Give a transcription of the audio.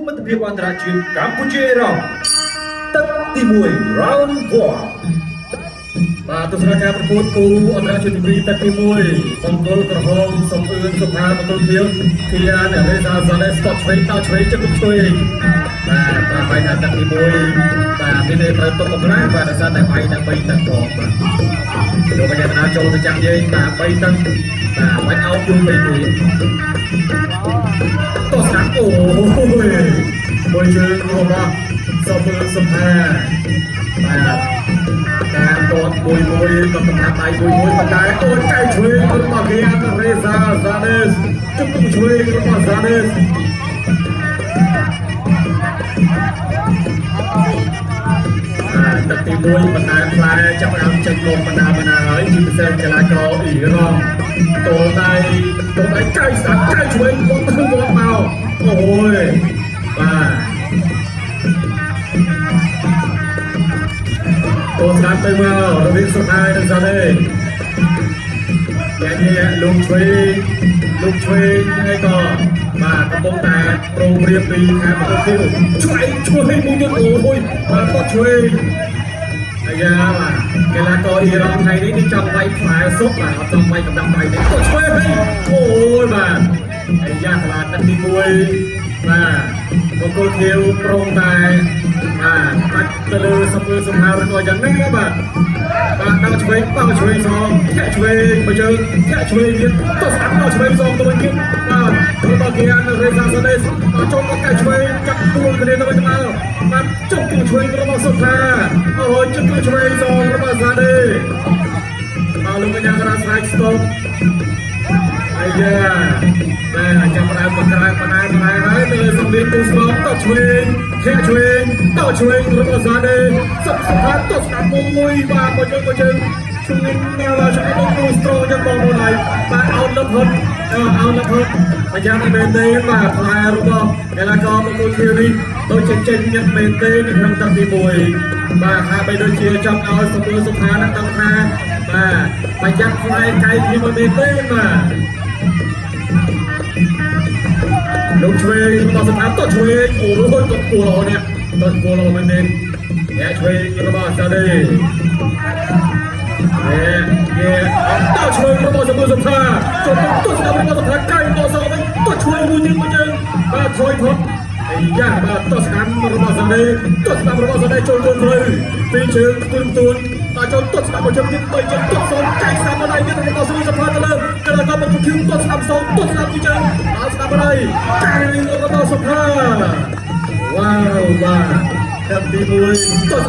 មិត្តភាពអន្តរជាតិកម្ពុជាអ៊ីរ៉ង់ទឹកទី1 round 1 បាទទស្សនការប្រកួតគូអន្តរជាតិទី2ទឹកទី1បង្គោលក្រហមសំអឿនសុផាបង្គោលខៀវគីយ៉ានរេសាហ្សាដេស្កតឆ្វេងតឆ្វេងជង្គង់ឆ្វេងបាទប្រាប់ឲ្យថាទឹកទី1បាទមានន័យត្រូវទុកកម្លាំងបាទដោយសារតែវាយតែ3ទឹកផងបាទលោកកញ្ញាកណាចូលទៅចាំយើងបាទ3ទឹកបាទបាច់អោបយូរពេកទេតោះស្ដាប់អូយមួយជើងរបស់សំអឿនសុផាបាទ ការទាត់មួយមួយក៏កំណាប់ដៃមួយមួយប៉ុន្តែអូនកែឆ្វេងរបស់គេអានរេសាហ្សាដេសជុំឆ្វេងរបស់ហ្សាដេសអាទឹកទី1បណ្ដាផ្លែចាប់ផ្ដើមចេញមកបណ្ដាបណ្ដាហើយជាពិសេសកីឡាករអ៊ីរ៉ង់តលដៃតលដៃកែស្ដាប់កែឆ្វេងវត្តទៅវត្តមកអូយបាទ តស្ដាប់ទៅមករវាងសុខានិងសាដេយ៉ាងនេះលោកឆ្វេងលោកឆ្វេងហើយក៏បាទកំពុងតែប្រងព្រៀបពីខាងប្រទេសឆ្វេងឆ្វេងមួយទៀតអូយបាទគាត់ឆ្វេងអាយ៉ាបាទកីឡាករអ៊ីរ៉ង់ថ្ងៃនេះនេះចង់វាយផ្លែសុកបាទអត់ចង់វាយកំដៅដៃទេគាត់ឆ្វេងវិញអូយបាទអាយ៉ាកលាទឹកទី1បាទបង្គោលខៀវប្រងតែបាទដាច់ទៅលើសំអឿសំហាឬក៏យ៉ាងនេះណាបាទបាទដល់ឆ្វេងដល់ឆ្វេងសងធាក់ឆ្វេងបើជើងធាក់ឆ្វេងទៀតទៅស្ដាប់ដល់ឆ្វេងសងទៅវិញទៀតបាទរបស់គេអានរេសាសាដេសបាទចូលមកកែឆ្វេងចាប់ទួលគ្នាទៅវិញទៅមកបាទចុះគូឆ្វេងរបស់សុខាអូយចុះគូឆ្វេងសងរបស់សាដេបាទលោកកញ្ញាករាស្រែកស្ទប់ អាយ៉ាបាទចាំដើមបក្រាបណាបណាហើយទៅលើសំលៀងទូស្មងតឆ្វេងធាក់ឆ្វេងតឆ្វេងរបស់សាដេសុខសុខាតស្ដាប់មួយបាទមកជើងមកជើងជំនាញណាស់ជំនាញទូស្ត្រងយ៉ាងបងប្អូនហើយបាទអោនលផុតអោនលផុតប្រចាំមែនទេបាទផ្លែរបស់កីឡាករមង្គលខៀវនេះដូចជាចេញញឹកមែនទេនៅក្នុងទឹកទី1បាទហាក់បីដូចជាចង់ឲ្យសំលៀងសុខានឹងដឹងថាបាទប្រយ័ត្នផ្លែកៃខ្ញុំមែនទេបាទ លោកឆ្វេងរបស់ស្ថានតឆ្វេងអូយតគួរល្អនេះតគួរល្អមែនទេអ្នកឆ្វេងរបស់សាដេយេយេតឆ្វេងរបស់សំសុខាចូលទៅស្ដាប់របស់សុខាកៃតសវិញតឆ្វេងមួយទៀតមួយជើងបាទថយថត់អាយ៉ាបាទតស្ដាំរបស់សាដេតស្ដាំរបស់សាដេចូលចូលទៅពីរជើងទួនទួនបាទចូលតស្ដាំមួយជើងទៀតបីជើងតសងកៃស្ដាំម្ដាយទៀតរបស់សុខាទៅលើកលកមកគឹមតស្ដាំសងតស្ដាំពីជើងដល់ស្ដាំម្ដាយកែរបស់សុខាវ៉ាវបាទទឹកទី1តស្ដាំ